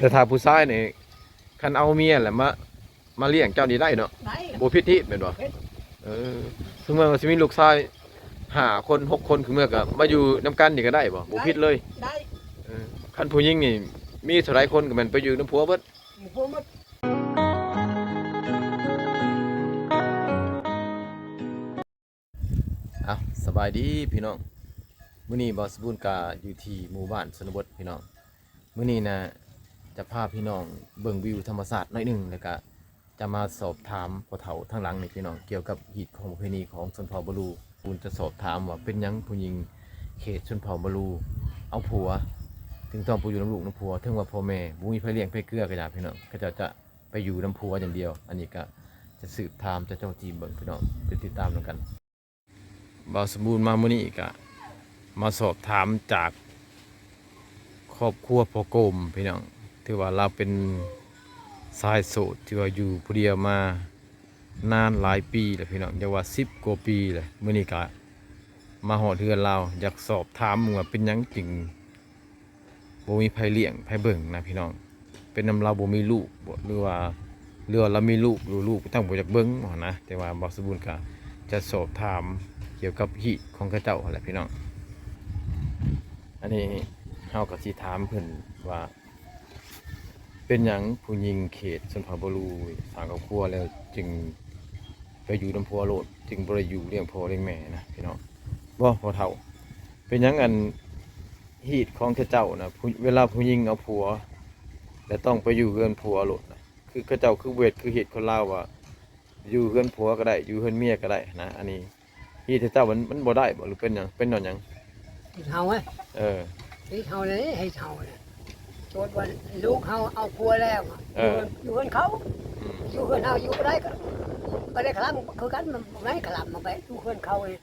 ແຕ່ຖ້າຜູ້ຊາຍນີ້ ຄັນເອົາເມຍແລ້ວມາ ມາລ້ຽງເຈົ້ານີ້ໄດ້ເນາະ? ໄດ້ ບໍ່ຜິດຮີດແມ່ນບໍ່? ເຮັດ ເອີ ສົມມຸດວ່າຊິມີລູກຊາຍຫ້າຄົນ ຫົກຄົນ ຄືເມື່ອກໍມາຢູ່ນຳກັນນີ້ກໍໄດ້ບໍ່? ບໍ່ຜິດເລີຍ? ໄດ້ ເອີ ຄັນຜູ້ຍິງນີ້ມີເທົ່າໃດຄົນກໍແມ່ນໄປຢູ່ນຳຜົວເບິດ? ນຳຜົວເບິດ. ເອົາ ສະບາຍດີພີ່ນ້ອງ, ມື້ນີ້ບ່າວສະບູນກະຢູ່ທີ່ໝູ່ບ້ານຊົນນະບົດພີ່ນ້ອງ. ມື້ນີ້ນະ ຈະພາພີ່ນ້ອງເບິ່ງວິວທຳມະຊາດໜ້ອຍໜຶ່ງ ແລ້ວກະຈະມາສອບຖາມພໍ່ເຖົ້າທາງຫຼັງນີ້ພີ່ນ້ອງ ກ່ຽວກັບຮີດຄອງປະເພນີຂອງຊົນເຜົ່າບາລູ. ສະບູນຈະສອບຖາມວ່າເປັນຫຍັງຜູ້ຍິງເຂດຊົນເຜົ່າບາລູເອົາຜົວ ເຖິງຕ້ອງໄປຢູ່ນຳລູກນຳຜົວ ເຖິງວ່າພໍ່ແມ່ບໍ່ມີໃຜລ້ຽງໃຜເກືອກໍຢ່າພີ່ນ້ອງ, ເຂົາເຈົ້າຈະໄປຢູ່ນຳຜົວຢ່າງດຽວ. ອັນນີ້ກະຈະສືບຖາມຈາກເຈົ້າໜ້າທີ່ເບິ່ງພີ່ນ້ອງ, ໄປຕິດຕາມນຳກັນ. ບ່າວສະບູນມາມື້ນີ້ກະມາສອບຖາມຈາກຄອບຄົວພໍ່ໂກມພີ່ນ້ອງ, ຖືວ່າລາວເປັນຊາຍໂສດທີ່ວ່າຢູ່ຜູ້ດຽວມານານຫຼາຍປີແລ້ວພີ່ນ້ອງ, ຢ່າວ່າສິບກວ່າປີແລ້ວ. ມື້ນີ້ກະມາຮອດເຮືອນລາວ, ຢາກສອບຖາມເບິ່ງວ່າເປັນຫຍັງຈຶ່ງ ບໍ່ມີໃຜລ້ຽງໃຜເບິ່ງນະພີ່ນ້ອງ, ເປັນນຳລາວບໍ່ມີລູກບໍ ຫຼືວ່າ ຫຼືວ່າລາວມີລູກຢູ່ ລູກຈັ່ງບໍ່ຢາກເບິ່ງຫັ້ນນະ. ແຕ່ວ່າບ່າວສະບູນກະຈະສອບຖາມກ່ຽວກັບຮີດຂອງເຂົາເຈົ້າຫັ້ນແຫຼະພີ່ນ້ອງ. ອັນນີ້ເຮົາກໍຊິຖາມເພິ່ນວ່າ ເປັນຫຍັງຜູ້ຍິງເຂດຊົນເຜົ່າບາລູສ້າງຄອບຄົວແລ້ວຈຶ່ງໄປຢູ່ນຳຜົວໂລດ, ຈຶ່ງບໍ່ໄດ້ຢູ່ລ້ຽງພໍ່ລ້ຽງແມ່ນະພີ່ນ້ອງ? ບໍ່ ພໍ່ເຖົ້າ, ເປັນຫຍັງອັນ ຮີດຂອງເຂົາເຈົ້ານະ ຜູ້ ເວລາຜູ້ຍິງເອົາຜົວ ແລ້ວຕ້ອງໄປຢູ່ເຮືອນຜົວໂລດນະ, ຄືເຂົາເຈົ້າຄືບໍ່ເຮັດຄືຮີດຄົນລາວວ່າ ຢູ່ເຮືອນຜົວກໍໄດ້ ຢູ່ເຮືອນເມຍກໍໄດ້ນະ. ອັນນີ້ຮີດເຂົາເຈົ້າມັນ ມັນບໍ່ໄດ້ບໍ ຫຼືເປັນຫຍັງ ເປັນຍ້ອນຫຍັງ? ຮີດເຮົາເອີຍ ເອີ ຮີດເຮົາເລີຍ ຮີດເຮົາເລີຍ. ສົມມຸດວ່າລູກເຮົາເອົາຜົວແລ້ວ ເອີ ຢູ່ເຮືອນ ຢູ່ເຮືອນເຂົາ ອືມ ຢູ່ເຮືອນເຮົາຢູ່ບໍ່ໄດ້ ກໍບໍ່ໄດ້ຄະລຳຄືກັນ, ມັນບໍ່ແມ່ນຄະລຳ ມັນໄປຢູ່ເຮືອນເຂົາເອງ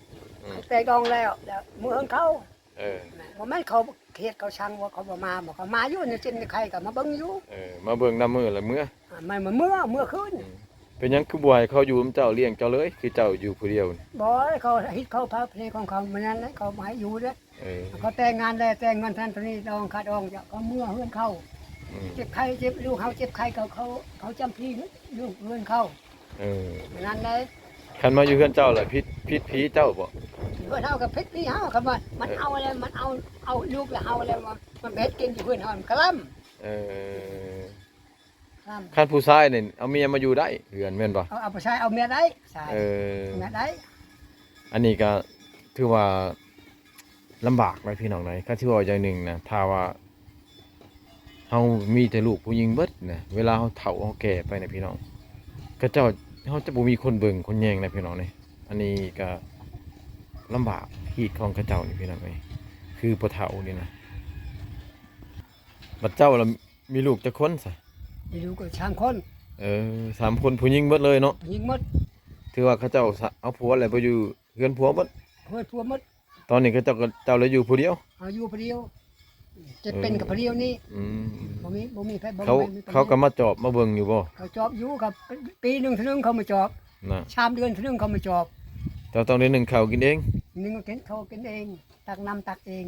ອືມ ແຕ່ງດອງແລ້ວ ແລ້ວເມືອເຮືອນເຂົາ. ເອີ ບໍ່ແມ່ນເຂົາເຄຍດເຂົາຊັງວ່າເຂົາບໍ່ມາບໍ, ເຂົາມາຢູ່ ໃນເຈັບໃນໄຂ້ກໍມາເບິ່ງຢູ່. ເອີ ມາເບິ່ງນຳມື້ລະເມືອ. ອາ ມາ ມາເມືອ ເມືອຄືນ. ອືມ ເປັນຫຍັງຄືບໍ່ໃຫ້ເຂົາຢູ່ນຳເຈົ້າ ລ້ຽງເຈົ້າເລີຍ ຄືເຈົ້າຢູ່ຜູ້ດຽວນີ້? ບໍ່ ເຂົາເຮັດເຂົາປະເພນີຂອງເຂົາ ມັນນັ້ນແຫຼະ ເຂົາບໍ່ໃຫ້ຢູ່ເດ້. ເອີ ເຂົາແຕ່ງງານແລ້ວ ແຕ່ງງານທັນໂຕນີ້ດອງຂາດອງ ເຂົາເມືອເຮືອນເຂົາ. ອືມ ເຈັບໄຂ້ເຈັບ ລູກເຮົາເຈັບໄຂ້ ເຂົາ ເຂົາ ເຂົາຈຳພີຢູ່ເຮືອນເຂົາ. ເອີ ນັ້ນເລີຍ. ຄັນມາຢູ່ເຮືອນເຈົ້າລະຜິດ ຜິດຜີເຈົ້າບໍ? ເຮືອນເຮົາກໍຜິດຜີເຮົາ ຄັນວ່າມັນ ເອີ ເອົາແລ້ວ ມັນເອົາ ເອົາລູກແລ້ວເຮົາແລ້ວ ມັນ ມັນໄປເຮັດກິນຢູ່ເຮືອນເຮົາ ມັນກະລຳ. ເອີ ກະລຳ. ຄັນຜູ້ຊາຍນີ້ເອົາເມຍມາຢູ່ໄດ້ເຮືອນແມ່ນບໍ່? ເອົາ ເອົາຜູ້ຊາຍເອົາເມຍໄດ້ ຊາຍ ເອີ ເອົາເມຍໄດ້. ອັນນີ້ກໍຖືວ່າລຳບາກເລີຍພີ່ນ້ອງເອີຍ. ຄັນຊິເວົ້າຢ່າງໜຶ່ງນະ ຖ້າວ່າ ເຮົາມີແຕ່ລູກຜູ້ຍິງເບິດນະ ເວລາເຮົາເຖົ້າເຮົາແກ່ໄປນະພີ່ນ້ອງ ເຂົາເຈົ້າ ເຮົາຈະບໍ່ມີຄົນເບິ່ງຄົນແຍງນະພີ່ນ້ອງເອີຍ. ອັນນີ້ກະລຳບາກ ຮີດຂອງເຂົາເຈົ້ານີ້ພີ່ນ້ອງເອີຍ ຄືພໍ່ເຖົ້ານີ້ນະ. ບັດເຈົ້າລະມີລູກຈັກຄົນຊະ? ມີລູກກໍສາມຄົນ. ເອີ ສາມຄົນ ຜູ້ຍິງເບິດເລີຍເນາະ? ຜູ້ຍິງໝົດ. ຖືວ່າເຂົາເຈົ້າ ສະ ເອົາຜົວແລ້ວໄປຢູ່ເຮືອນຜົວເບິດ? ເຮືອນຜົວໝົດ. ຕອນນີ້ເຂົາເຈົ້າກໍ ເຈົ້າລະຢູ່ຜູ້ດຽວ? ເຮົາຢູ່ຜູ້ດຽວ ເຈັບເປັນກັບຜູ້ດຽວນີ້. ອືມ ບໍ່ມີ ບໍ່ມີໃຜເບິ່ງ. ເຂົາ ເຂົາກໍມາຈອບມາເບິ່ງຢູ່ບໍ່? ເຂົາຈອບຢູ່ ກັບປີໜຶ່ງເທື່ອໜຶ່ງເຂົາມາຈອບນະ ສາມເດືອນເທື່ອໜຶ່ງເຂົາມາຈອບ. ເຈົ້າຕ້ອງໄດ້ໜຶ່ງເຂົ້າກິນເອງ? ໜຶ່ງກິນເຂົ້າກິນເອງ ຕັກນ້ຳຕັກເອງ.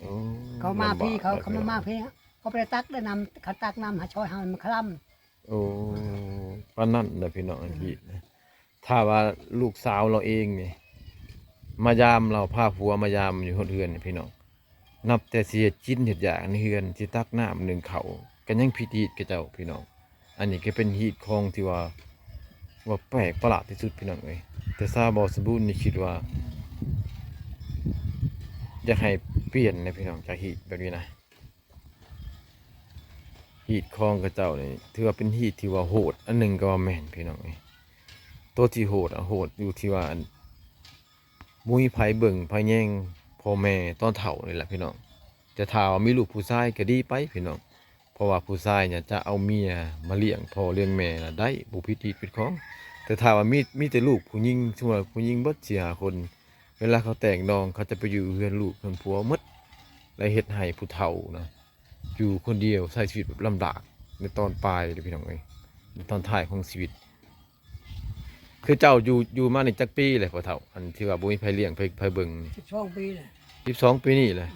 ໂອ້ ເຂົາມາພີ້ ເຂົາ ເຂົາມາພີ້ ເຂົາບໍ່ໄດ້ຕັກໄດ້ນ້ຳ ເຂົາຕັກນ້ຳໃຫ້ຊ່ອຍເຮົາ ມັນຄະລຳ. ໂອ້ ປານນັ້ນນະພີ່ນ້ອງ ອັນທີ່ນະ ຖ້າວ່າລູກສາວລາວເອງນີ້ ມາຢາມລາວ ພາຜົວມາຢາມຢູ່ຮອດເຮືອນນີ້ພີ່ນ້ອງ ນັບແຕ່ຊິເຮັດກິນເຮັດຢາກໃນເຮືອນ ຊິຕັກນ້ຳໜຶ້ງເຂົ້າ ກໍຍັງຜິດຮີດເຂົາເຈົ້າພີ່ນ້ອງ. ອັນນີ້ກໍເປັນຮີດຄອງທີ່ວ່າ ວ່າແປກປະຫຼາດທີ່ສຸດພີ່ນ້ອງເອີຍ. ແຕ່ຊາວບໍ່ສົມບູນນີ້ຄິດວ່າ ຢາກໃຫ້ປ່ຽນນະພີ່ນ້ອງ ຈາກຮີດແບບນີ້ນະ. ຮີດຄອງເຂົາເຈົ້ານີ້ ຖືວ່າເປັນຮີດທີ່ວ່າໂຫດອັນໜຶ່ງກໍວ່າແມ່ນພີ່ນ້ອງເອີຍ. ໂຕທີ່ໂຫດອະ ໂຫດຢູ່ທີ່ວ່າ ອັນ ບໍ່ມີໃຜເບິ່ງໃຜແຍງພໍ່ແມ່ຕອນເຖົ້ານີ້ແຫຼະພີ່ນ້ອງ. ແຕ່ຖ້າວ່າມີລູກຜູ້ຊາຍກໍດີໄປພີ່ນ້ອງ ເພາະວ່າຜູ້ຊາຍນີ້ຈະເອົາເມຍມາລ້ຽງພໍ່ລ້ຽງແມ່ນະໄດ້ ບໍ່ຜິດຮີດຜິດຄອງ. ແຕ່ຖ້າວ່າມີ ມີແຕ່ລູກຜູ້ຍິງ ສົມມຸດວ່າຜູ້ຍິງເບິດສີ່ຫ້າຄົນ ເວລາເຂົາແຕ່ງດອງ ເຂົາຈະໄປຢູ່ເຮືອນລູກເຮືອນຜົວໝົດ ແລະ ເຮັດໃຫ້ຜູ້ເຖົ້ານະ ຢູ່ຄົນດຽວ ໃຊ້ຊີວິດແບບລຳບາກໃນຕອນປາຍເດ້ພີ່ນ້ອງເອີຍ ໃນຕອນທ້າຍຂອງຊີວິດ. ຄືເຈົ້າຢູ່ ຢູ່ມານີ້ຈັກປີແລ້ວພໍ່ເຖົ້າ ອັນທີ່ວ່າບໍ່ມີໃຜລ້ຽງໃຜ ໃຜເບິ່ງນີ້? ສິບສອງປີແລ້ວ. ສິບສອງປີນີ້ແຫຼະ.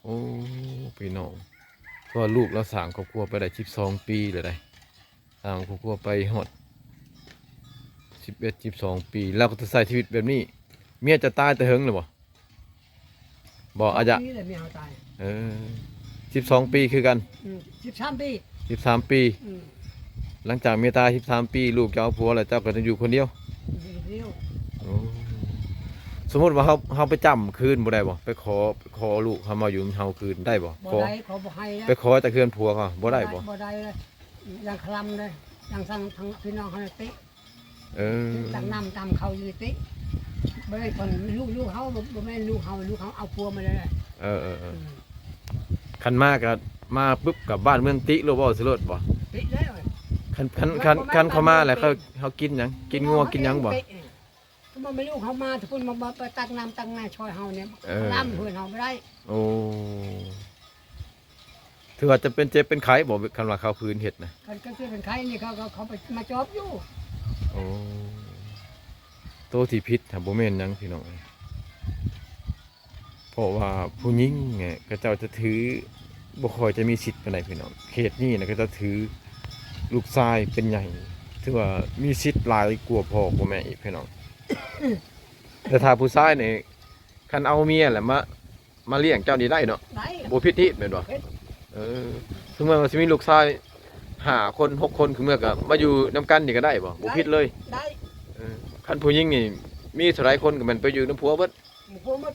ອືມ ໂອ້ ພີ່ນ້ອງ ເພາະວ່າລູກລາວສ້າງຄອບຄົວໄປໄດ້ສິບສອງປີແລ້ວໃດ໋ ສ້າງຄອບຄົວໄປຮອດສິບເອັດ ສິບສອງປີ ລາວກໍຈະໃຊ້ຊີວິດແບບນີ້. ເມຍຈະຕາຍແຕ່ເຫິງແລ້ວບໍ່? ບໍ່ ອາຍະ ປີແລ້ວເມຍເຮົາຕາຍ. ເອີ ສິບສອງປີຄືກັນ. ອືມ ສິບສາມປີ. ສິບສາມປີ. ອືມ ຫຼັງຈາກເມຍຕາຍສິບສາມປີ ລູກເຈົ້າເອົາຜົວແລ້ວ ເຈົ້າກໍຈະຢູ່ຄົນດຽວ? ຢູ່ຄົນດຽວ. ໂອ້ ສົມມຸດວ່າເຮົາ ເຮົາໄປຈ້ຳຄືນບໍ່ໄດ້ບໍ່? ໄປຂໍ ໄປຂໍລູກເຮົາມາຢູ່ນຳເຮົາຄືນໄດ້ບໍ່? ບໍ່ໄດ້ ຂໍ ຂໍບໍ່ໃຫ້. ໄປຂໍຈາກເຮືອນຜົວເຂົາບໍ່ໄດ້ບໍ່? ບໍ່ໄດ້ ບໍ່ໄດ້ເລີຍ. ຢ່າງຄະລຳເລີຍ ຢ່າງທາງ ທາງພີ່ນ້ອງເຮົານີ້ຕິ. ເອີ ຕັກນ້ຳຕຳເຂົ້າຢູ່ຕິ ບໍ່ແມ່ນຄົນລູກ ລູກເຮົາ ບໍ່ ບໍ່ແມ່ນລູກເຮົາ ລູກເຮົາເອົາຜົວມາແລ້ວ. ເອີ ເອີ ເອີ ອືມ ຄັນມາກໍມາປຶບ ກັບບ້ານເມືອງຕິໂລດບໍ່? ຊິໂລດບໍ່? ຕິແລ້ວ. ຄັນ ຄັນ ຄັນ ຄັນເຂົາມາແລ້ວ ເຂົາ ເຂົາກິນຫຍັງ? ກິນງົວກິນຫຍັງບໍ່? ເອີ ຄືວ່າແມ່ລູກເຮົາມາ ແຕ່ພຸ້ນມາ ມາ ໄປຕັກນ້ຳຕັກໃນຊ່ອຍເຮົານີ້ ເອີ ລຳເຮືອນເຮົາບໍ່ໄດ້. ໂອ້ ຖືວ່າຈະເປັນເຈັບເປັນໄຂ້ບໍ່ ຄັນວ່າເຂົາຜືນເຮັດນະ? ຄັນເຈັບເປັນໄຂ້ນີ້ ເຂົາ ເຂົາ ເຂົາໄປມາຈອບຢູ່. ໂອ້ ໂຕທີ່ຜິດຫາບໍ່ແມ່ນຫຍັງພີ່ນ້ອງເອີຍ ເພາະວ່າຜູ້ຍິງເຂົາເຈົ້າຈະຖື ບໍ່ຄ່ອຍຈະມີສິດປານໃດພີ່ນ້ອງ. ເຂດນີ້ນະ ເຂົາເຈົ້າຖືລູກຊາຍເປັນໃຫຍ່ ຖືວ່າມີສິດຫຼາຍກວ່າພໍ່ກວ່າແມ່ອີກພີ່ນ້ອງ. ແຕ່ຖ້າຜູ້ຊາຍນີ້ ຄັນເອົາເມຍແຫຼະມາ ມາລ້ຽງເຈົ້ານີ້ໄດ້ເນາະ? ໄດ້ ບໍ່ຜິດຮີດແມ່ນບໍ່? ຜິດ. ເອີ ສົມມຸດວ່າຊິມີລູກຊາຍຫ້າຄົນ ຫົກຄົນ ຄືເມື່ອກໍມາຢູ່ນຳກັນນີ້ກໍໄດ້ບໍ່? ບໍ່ຜິດເລີຍ? ໄດ້. ເອີ ຄັນຜູ້ຍິງນີ້ມີເທົ່າໃດຄົນກໍແມ່ນໄປຢູ່ນຳຜົວເບິດ ນຳຜົວເບິດ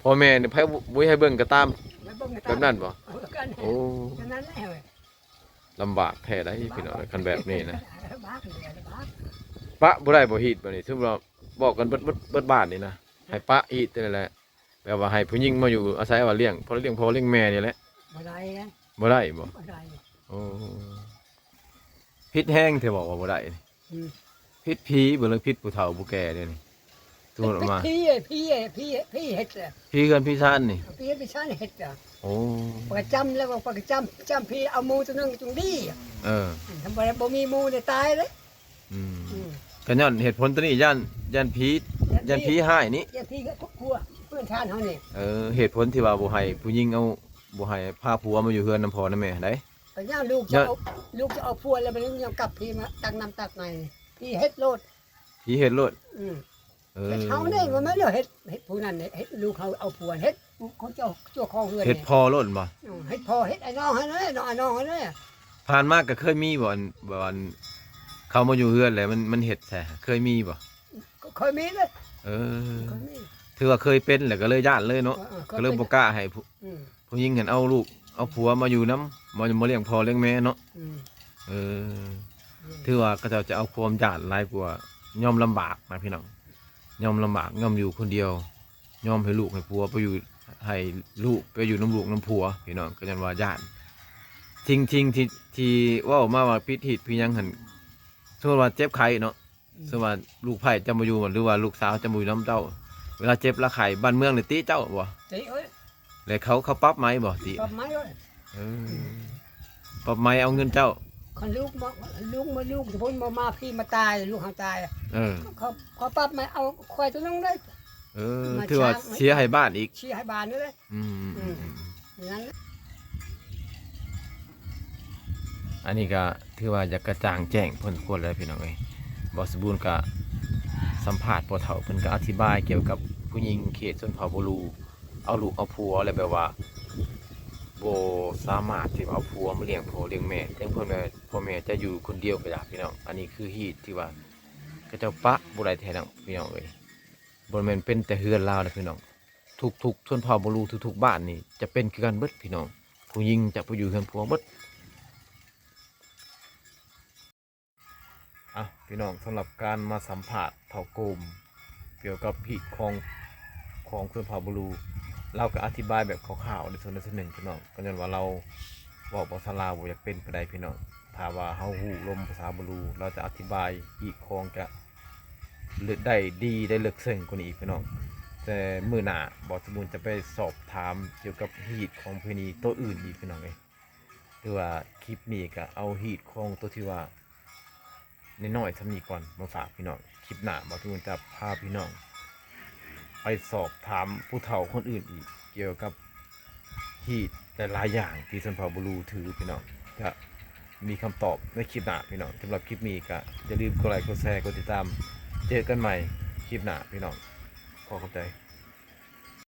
ພໍ່ແມ່ນີ້ໃຜບໍ່ໃຫ້ເບິ່ງກໍຕາມ ໃຫ້ເບິ່ງກໍຕາມ ແບບນັ້ນບໍ່? ເອີ ກໍນັ້ນ ໂອ້ ກໍນັ້ນແຫຼະເວີຍ. ລຳບາກແທ້ໃດ໋ພີ່ນ້ອງ ຄັນແບບນີ້ນະ ລຳບາກ ລຳບາກ. ປະບໍ່ໄດ້ບໍ່ຮີດແບບນີ້? ສົມມຸດວ່າບອກກັນເບິດ ເບິດ ເບິດບ້ານນີ້ນະ ໃຫ້ປະຮີດແຕ່ນັ້ນແຫຼະ ແບບວ່າໃຫ້ຜູ້ຍິງມາຢູ່ອາໄສວ່າລ້ຽງ ພໍລ້ຽງພໍ່ລ້ຽງແມ່ນີ້ແຫຼະ ບໍ່ໄດ້ນະ ບໍ່ໄດ້ບໍ່? ບໍ່ໄດ້. ໂອ້ ຜິດແຮງແທ້ບໍ່ວ່າບໍ່ໄດ້ນີ້? ອືມ ຜິດຜີບໍ່ ຫຼືຜິດຜູ້ເຖົ້າຜູ້ແກ່ເດນີ້? ສົມມຸດວ່າ ຜິດຜີ ຜີ ຜີ ຜີເຮັດແຫຼະ ຜີເຮືອນຜີຊານນີ້ ຜີເຮືອນຜີຊານເຮັດລະ. ໂອ້ ປະຈຳແລ້ວ ປະຈຳ ຈຳຜີເອົາໝູຕົວໜຶ່ງຈຶ່ງດີ. ເອີ ຖ້າບໍ່ ບໍ່ມີໝູໄດ້ຕາຍເດ້. ອືມ ອືມ ກໍຍ້ອນເຫດຜົນຕົວນີ້ ຢ້ານ ຢ້ານຜີ ຢ້ານຜີຮ້າຍນີ້ ຢ້ານຜີເຮືອນຄົວ ເຮືອນຊານເຮົານີ້. ເອີ ເຫດຜົນທີ່ວ່າບໍ່ໃຫ້ຜູ້ຍິງເອົາ ບໍ່ໃຫ້ພາຜົວມາຢູ່ເຮືອນນຳພໍ່ນຳແມ່ໃດ໋ ກໍຢ້ານລູກຈະເອົາ ຢ້ານລູກຈະເອົາຜົວແລ້ວມັນຍັງກັບຜີມາຕັກນ້ຳຕັກໃນ ຜີເຮັດໂລດ ຜີເຮັດໂລດ. ອືມ ເອີ ແຕ່ເຮົານີ້ບໍ່ແມ່ນເຮັດ ເຮັດຜູ້ນັ້ນເດ້ ເຮັດລູກເຮົາເອົາຜົວ ເຮັດຄົນເຈົ້າ ເຈົ້າຂອງເຮືອນ ເຮັດພໍ່ໂລດບໍ່? ອືມ ເຮັດພໍ່ ເຮັດອ້າຍນ້ອງຫັ້ນແຫຼະເນາະ ອ້າຍນ້ອງຫັ້ນແຫຼະ. ຜ່ານມາກໍເຄີຍມີບໍ່ ອັນ ແບບວ່າເຂົາມາຢູ່ເຮືອນແລ້ວມັນ ມັນເຮັດໃສ່ ເຄີຍມີບໍ່? ກໍເຄີຍມີເດ້. ເອີ ເຄີຍມີ ຖືວ່າເຄີຍເປັນແລ້ວກໍເລີຍຢ້ານເລີຍເນາະ. ເອີ ເອີ ກໍເລີຍບໍ່ກ້າໃຫ້ຜູ້ ອືມ ຜູ້ຍິງຫັ້ນເອົາລູກເອົາຜົວມາຢູ່ນຳ ມາ ມາລ້ຽງພໍ່ລ້ຽງແມ່ເນາະ. ອືມ ເອີ ອືມ ຖືວ່າເຂົາເຈົ້າຈະເອົາຄວາມຢ້ານຫຼາຍກວ່າຍອມລຳບາກນະພີ່ນ້ອງ ຍອມລຳບາກ ຍອມຢູ່ຄົນດຽວ ຍອມໃຫ້ລູກໃຫ້ຜົວໄປຢູ່ ໃຫ້ລູກໄປຢູ່ນຳລູກນຳຜົວພີ່ນ້ອງ ກໍຍ້ອນວ່າຢ້ານ. ສິ່ງ ສິ່ງທີ່ ທີ່ເວົ້າມາວ່າຜິດຮີດຜິດຫຍັງຫັ້ນ ສົມມຸດວ່າເຈັບໄຂ້ເນາະ ອືມ ສົມມຸດວ່າລູກໃພ້ຈະມາຢູ່ ຫຼືວ່າລູກສາວຈະມາຢູ່ນຳເຈົ້າ ເວລາເຈັບລາໄຂ້ ບ້ານເມືອງນີ້ຕິເຈົ້າບໍ່? ຕິເອີຍ ແລ້ວເຂົາ ເຂົາປັບໃໝບໍ່? ຕິ ປັບໃໝເອີຍ. ເອີ ປັບໃໝເອົາເງິນເຈົ້າ ຄັນລູກມາ ລູກມາ ລູກພຸ້ນມາ ມາພີ້ມາຕາຍ ລູກເຮົາຕາຍ ເອີ ເຂົາ ເຂົາປັບໃໝ ເອົາຄວາຍຕົວໜຶ່ງເດ້. ເອີ ຖືວ່າເສຍໃຫ້ບ້ານອີກ ເສຍໃຫ້ບ້ານເດ້. ອືມ ອືມ ອືມ ນັ້ນ ອັນນີ້ກໍຖືວ່າຢາກກະຈ່າງແຈ້ງພໍສົມຄວນແລ້ວພີ່ນ້ອງເອີຍ. ບ່າວສົມບູນກໍສຳພາດພໍ່ເຖົ້າ ເພິ່ນກໍອະທິບາຍກ່ຽວກັບຜູ້ຍິງເຂດຊົນເຜົ່າບູຣູ ເອົາລູກເອົາຜົວແລ້ວ ແບບວ່າບໍ່ສາມາດທີ່ເອົາຜົວມາລ້ຽງພໍ່ລ້ຽງແມ່ ເຖິງພໍ່ແມ່ ພໍ່ແມ່ຈະຢູ່ຄົນດຽວກໍຕາມພີ່ນ້ອງ. ອັນນີ້ຄືຮີດທີ່ວ່າເຂົາເຈົ້າປະບໍ່ໄດ້ແທ້ນະພີ່ນ້ອງເອີຍ. ບໍ່ແມ່ນເປັນແຕ່ເຮືອນລາວນະພີ່ນ້ອງ ທຸກໆຊົນເຜົ່າບູຣູ ທຸກໆບ້ານນີ້ຈະເປັນຄືກັນເບິດພີ່ນ້ອງ ຜູ້ຍິງຈະໄປຢູ່ເຮືອນຜົວເບິດ. ອ່ະ ພີ່ນ້ອງ ສຳລັບການມາສຳພາດເຖົ້າໂກມກ່ຽວກັບຮີດຄອງຂອງຊົນເຜົ່າບູຣູ ລາວກໍອະທິບາຍແບບຄ່າວໆໃນສ່ວນໃດສ່ວນໜຶ່ງພີ່ນ້ອງ ກໍຍ້ອນວ່າລາວເວົ້າພາສາລາວບໍ່ຢາກເປັນປານໃດພີ່ນ້ອງ. ຖ້າວ່າເຮົາຮູ້ລົມພາສາບູຣູ ລາວຈະອະທິບາຍຮີດຄອງຈະ ໄດ້ດີ ໄດ້ເລິກເຊິ່ງກວ່ານີ້ອີກພີ່ນ້ອງ. ແຕ່ມື້ໜ້າບ່າວສົມບູນຈະໄປສອບຖາມກ່ຽວກັບຮີດຂອງປະເພນີໂຕອື່ນອີກພີ່ນ້ອງເອີຍ. ຖືວ່າຄລິບນີ້ກໍເອົາຮີດຄອງໂຕທີ່ວ່ານ້ອຍໆສ່ຳນີ້ກ່ອນມາຝາກພີ່ນ້ອງ. ຄລິບໜ້າບ່າວສົມບູນຈະພາພີ່ນ້ອງໄປສອບຖາມຜູ້ເຖົ້າຄົນອື່ນອີກກ່ຽວກັບ ທີ່ຫຼາຍໆຢ່າງທີ່ຊົນເຜົ່າບູຣູຖືພີ່ນ້ອງ ຈະມີຄຳຕອບໃນຄລິບໜ້າພີ່ນ້ອງ. ສຳລັບຄລິບນີ້ກໍຢ່າລືມກົດໄລ ກົດແຊ ກົດຕິດຕາມ. ເຈີກັນໃໝ່ຄລິບໜ້າພີ່ນ້ອງ. ຂໍຂອບໃຈ.